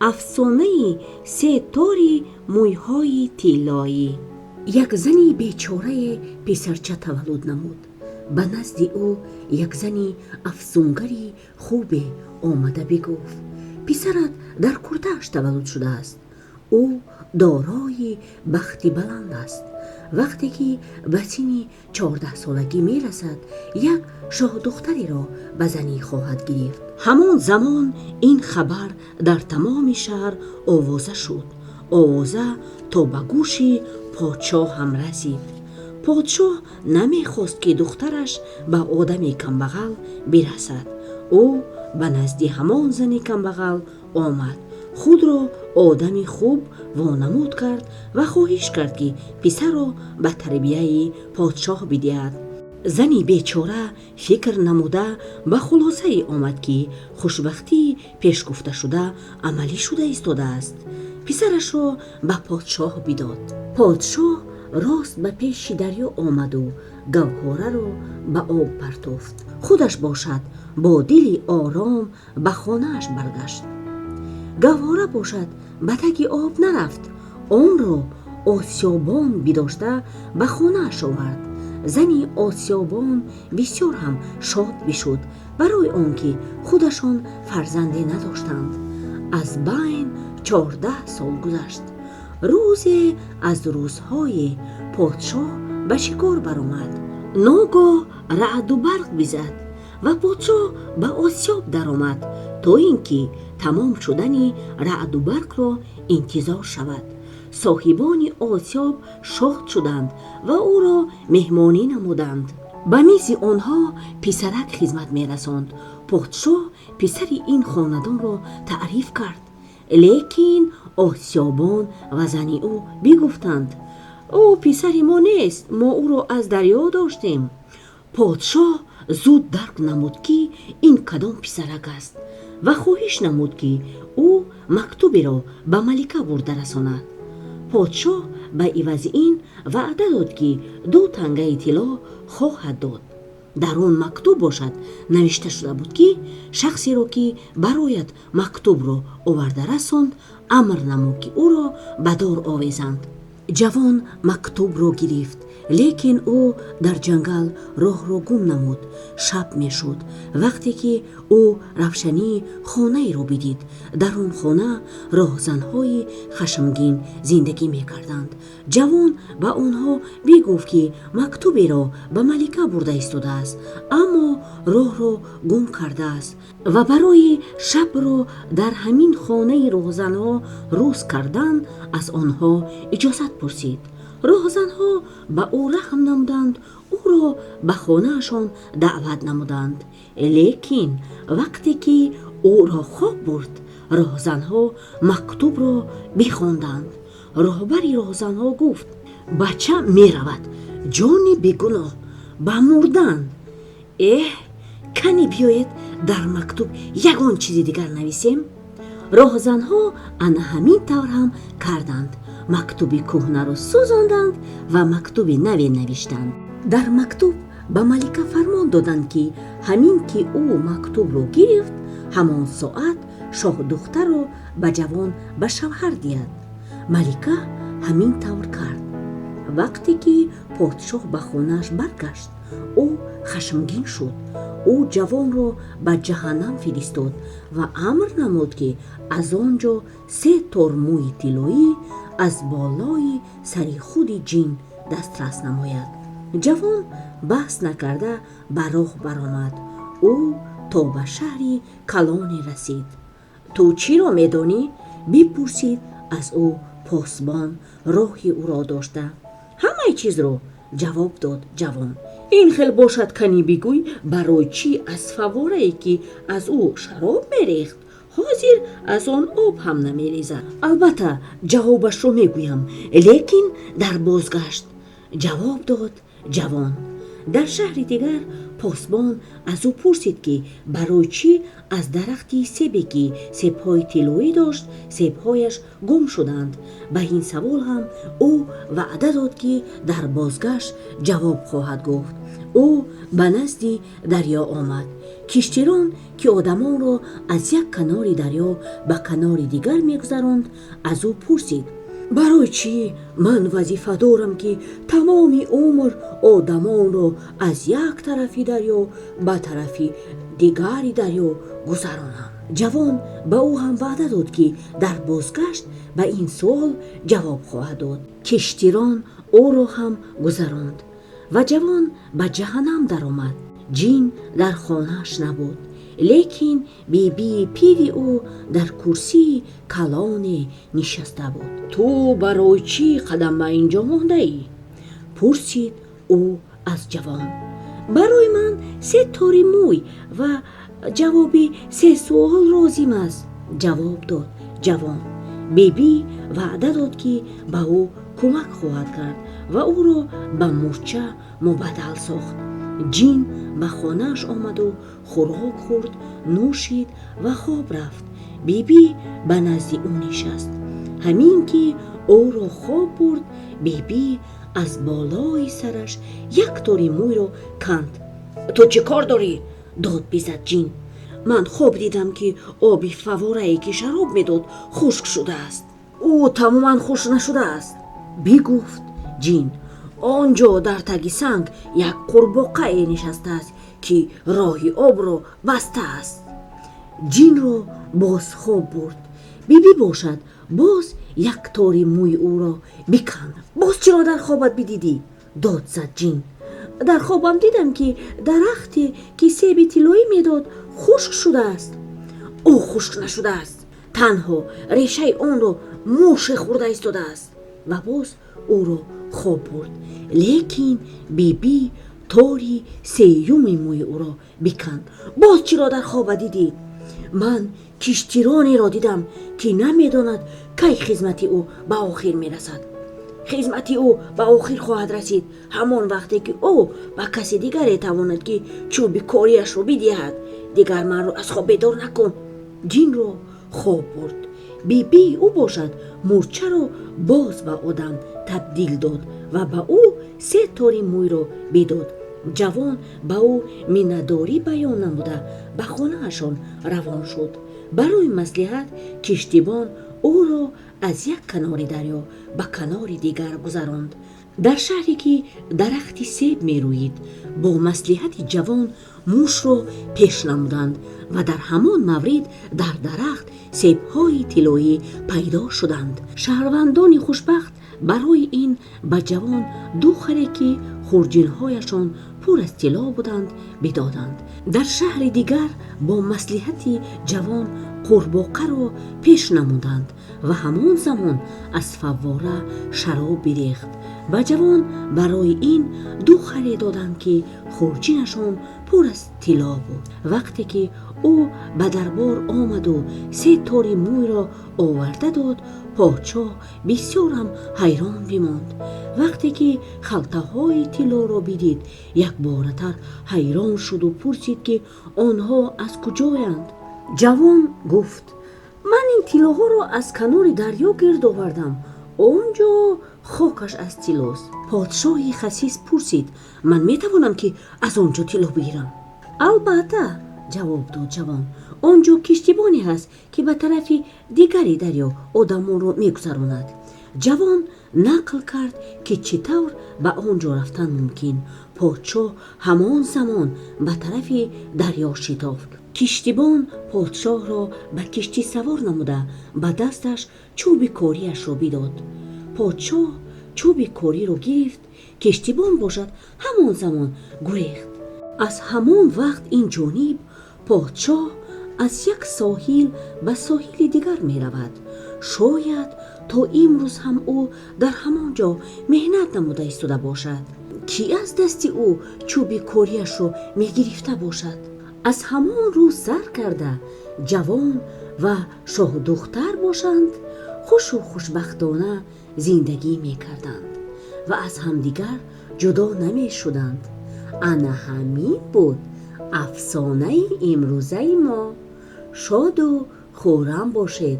Афсонаи се тори мӯйҳои тиллоӣ. Як зани бечорае писарча таваллуд намуд. Ба назди ӯ як зани афсунгари хубе омада бигуфт: "Писарат дар куртааш таваллуд шудааст. Ӯ дорои бахти баланд аст. Вақте ки ба синни 14-солагӣ мерасад, як шоҳдухтареро ба занӣ хоҳад гирифт". Ҳамон замон ин хабар дар тамоми шаҳр овоза шуд. Овоза то ба гӯши подшоҳ ҳам расид. Подшоҳ намехост, ки духтараш ба одами камбағал бирасад. Ӯ ба назди ҳамон зани камбағал омад, худро одами хуб вонамуд кард ва хоҳиш кард, ки писарро ба тарбияи подшоҳ бидиҳад. Зани бечора фикр намуда, ба хулосае омад, ки хушбахтии пешгуфташуда амалӣ шуда истодааст. Писарашро ба подшоҳ бидод. Подшоҳ рост ба пеши дарё омаду гавҳораро ба об партофт. Худаш бошад, бо дили ором ба хонааш баргашт. Гавҳора бошад, ба таги об нарафт. Онро осиёбон бидошта, ба хонааш овард. Зани осиёбон бисёр ҳам шод бишуд, барои он ки худашон фарзанде надоштанд. Аз байн 14 сол гузашт. Рӯзе аз рӯзҳое подшоҳ ба шикор баромад. Ногоҳ раъду барқ бизад ва подшоҳ ба осиёб даромад, то ин ки тамом шудани раъду барқро интизор шавад. Соҳибони осиёб шод шуданд ва ӯро меҳмонӣ намуданд. Ба мизи онҳо писарак хизмат мерасонд. Подшоҳ писари ин хонадонро таъриф кард, лекин осиёбон ва зани ӯ бигуфтанд: "Ӯ писари мо нест, мо ӯро аз дарё доштем". Подшоҳ зуд дарк намуд, ки ин кадом писарак аст, ва хоҳиш намуд, ки ӯ мактуберо ба малика бурда расонад. Подшоҳ ба ивази ин ваъда дод, ки ду тангаи тилло хоҳад дод. Дар он мактуб бошад, навишта шуда буд, ки шахсеро, ки барояд мактубро оварда расонд, амр намуд, ки ӯро ба дор овезанд. Ҷавон мактубро гирифт, лекин ӯ дар ҷангал роҳро гум намуд. Шаб мешуд, вақте ки ӯ равшании хонаеро бидид. Дар он хона роҳзанҳои хашмгин зиндагӣ мекарданд. Ҷавон ба онҳо бигуфт, ки мактуберо ба малика бурда истодааст, аммо роҳро гум кардааст ва барои шабро дар ҳамин хонаи роҳзанҳо рӯз кардан аз онҳо иҷозат пурсид. Роҳзанҳо ба ӯ раҳм намуданд, ӯро ба хонаашон даъват намуданд. Лекин вақте ки ӯро хоб бурд, роҳзанҳо мактубро бихонданд. Роҳбари роҳзанҳо гуфт: "Бача меравад, ҷони бегуноҳ ба мурдан. Эҳ, кани биёед, дар мактуб ягон чизи дигар нависем". Роҳзанҳо ана ҳамин тавр ҳам карданд. Мактуби кӯҳнаро сӯзонданд ва мактуби наве навиштанд. Дар мактуб ба малика фармон доданд, ки ҳамин ки ӯ мактубро гирифт, ҳамон соат шоҳдухтарро ба ҷавон ба шавҳар диҳад. Малика ҳамин тавр кард. Вақте ки подшоҳ ба хонааш баргашт, ӯ хашмгин шуд. Ӯ ҷавонро ба ҷаҳаннам фиристод ва амр намуд, ки аз он ҷо се тор мӯи тиллоӣ аз болои сари худи ҷин дастрас намояд. Ҷавон баҳс накарда ба роҳ баромад. Ӯ то ба шаҳри калоне расид. "Ту чиро медонӣ?" бипурсид аз ӯ посбон, роҳи ӯро дошта. "Ҳамаи чизро", ҷавоб дод ҷавон. "Ин хел бошад, кани бигӯй, барои чӣ аз фавворае, ки аз ӯ шароб мерехт, ҳозир аз он об ҳам намерезад?" "Албатта, ҷавобашро мегӯям, лекин дар бозгашт", ҷавоб дод ҷавон. Дар шаҳри дигар Посбон аз ӯ пурсид, ки барои чӣ аз дарахти себе, ки себҳои тиллоӣ дошт, себҳояш гум шуданд. Ба ин савол ҳам ӯ ваъда дод, ки дар бозгашт ҷавоб хоҳад гуфт. Ӯ ба назди дарё омад. Киштирон, ки одамонро аз як канори дарё ба канори дигар мегузаронд, аз ӯ пурсид: "Барои чӣ ман вазифа дорам, ки тамоми умр одамонро аз як тарафи дарё ба тарафи дигари дарё гузаронам?" Ҷавон ба ӯ ҳам ваъда дод, ки дар бозгашт ба ин суол ҷавоб хоҳад дод. Киштирон ӯро ҳам гузаронд ва ҷавон ба ҷаҳаннам даромад. Ҷин дар хонааш набуд, лекин бибии пири ӯ дар курсии калоне нишаста буд. "Ту барои чӣ қадам ба ин ҷо мондаӣ?" пурсид ӯ аз ҷавон. "Барои ман се тори мӯй ва ҷавоби се суол лозим аст", ҷавоб дод ҷавон. Биби ваъда дод, ки ба ӯ кӯмак хоҳад кард ва ӯро ба мӯрча мубаддал сохт. Ҷин ба хонааш омаду хӯрок хӯрд, нӯшид ва хоб рафт. Биби ба назди ӯ нишаст. Ҳамин ки ӯро хоб бурд, биби аз болои сараш як тори мӯйро канд. "Ту чӣ кор дорӣ?" дод бизад ҷин. "Ман хоб дидам, ки оби фаворае, ки шароб медод, хушк шудааст." "Ӯ тамоман хушк нашудааст", бигуфт ҷин. "Он ҷо дар таги санг як қурбоқае нишастааст, ки роҳи обро бастааст." Ҷинро боз хоб бурд. Биби бошад, боз як тори мӯи ӯро биканд. "Боз чиро дар хобат бидидӣ?" дод зад ҷин. "Дар хобам дидам, ки дарахте, ки себи тиллоӣ медод, хушк шудааст." "Ӯ хушк нашудааст, танҳо решаи онро муше хӯрда истодааст." Ва боз ӯро хоб бурд. Лекин биби тори сеюми мӯи ӯро биканд. "Боз чиро дар хобат дидӣ?" "Ман киштиронеро дидам, ки намедонад, кай хизмати ӯ ба охир мерасад." "Хизмати ӯ ба охир хоҳад расид ҳамон вақте, ки ӯ ба каси дигаре тавонад, ки чӯби кориашро бидиҳад. Дигар манро аз хоб бедор накун." Ҷинро хоб бурд. Бибии ӯ бошад, мӯрчаро боз ба одам табдил дод ва ба ӯ се тори мӯйро бидод. Ҷавон ба ӯ миннатдорӣ баён намуда, ба хонаашон равон шуд. Барои маслиҳат киштибон ӯро аз як канори дарё ба канори дигар гузаронд. Дар шаҳре, ки дарахти себ мерӯид, бо маслиҳати ҷавон мушро пеш намуданд ва дар ҳамон маврид дар дарахт себҳои тиллоӣ пайдо шуданд. Шаҳрвандони хушбахт барои ин ба ҷавон ду харе, ки хурҷинҳояшон пур аз тилло буданд, бидоданд. Дар шаҳри дигар бо маслиҳати ҷавон қурбоқаро пеш намуданд ва ҳамон замон аз фаввора шароб бирехт. Ба ҷавон барои ин ду харе доданд, ки хурҷинашон пур аз тилло буд. Вақте ки ӯ ба дарбор омаду се тори мӯйро оварда дод, подшоҳ бисёр ҳам ҳайрон бимонд. Вақте ки халтаҳои тиллоро бидид, якборатар ҳайрон шуду пурсид, ки онҳо аз куҷоянд. Ҷавон гуфт: "Ман ин тиллоҳоро аз канори дарё гирд овардам. Он ҷо хокаш аз тиллост." Подшоҳи хасис пурсид: "Ман метавонам, ки аз он ҷо тилло бигирам?" "Албатта", ҷавоб дод ҷавон. "Он ҷо киштибоне ҳаст, ки ба тарафи дигари дарё одамонро мегузаронад." Ҷавон нақл кард, ки чӣ тавр ба он ҷо рафтан мумкин. Подшоҳ ҳамон замон ба тарафи дарё шитофт. Киштибон подшоҳро ба киштӣ савор намуда, ба дасташ чӯби кориашро бидод. Подшоҳ чӯби кориро гирифт. Киштибон бошад, ҳамон замон гурехт. Аз ҳамон вақт ин ҷониб подшоҳ аз як соҳил ба соҳили дигар меравад. Шояд то имрӯз ҳам ӯ дар ҳамон ҷо меҳнат намуда истода бошад. Кӣ аз дасти ӯ чӯби кориашро мегирифта бошад? Аз ҳамон рӯз сар карда, ҷавон ва шоҳдухтар бошанд, хушу хушбахтона зиндагӣ мекарданд ва аз ҳамдигар ҷудо намешуданд. Ана ҳамин буд афсонаи имрӯзаи мо. Шоду хуррам бошед.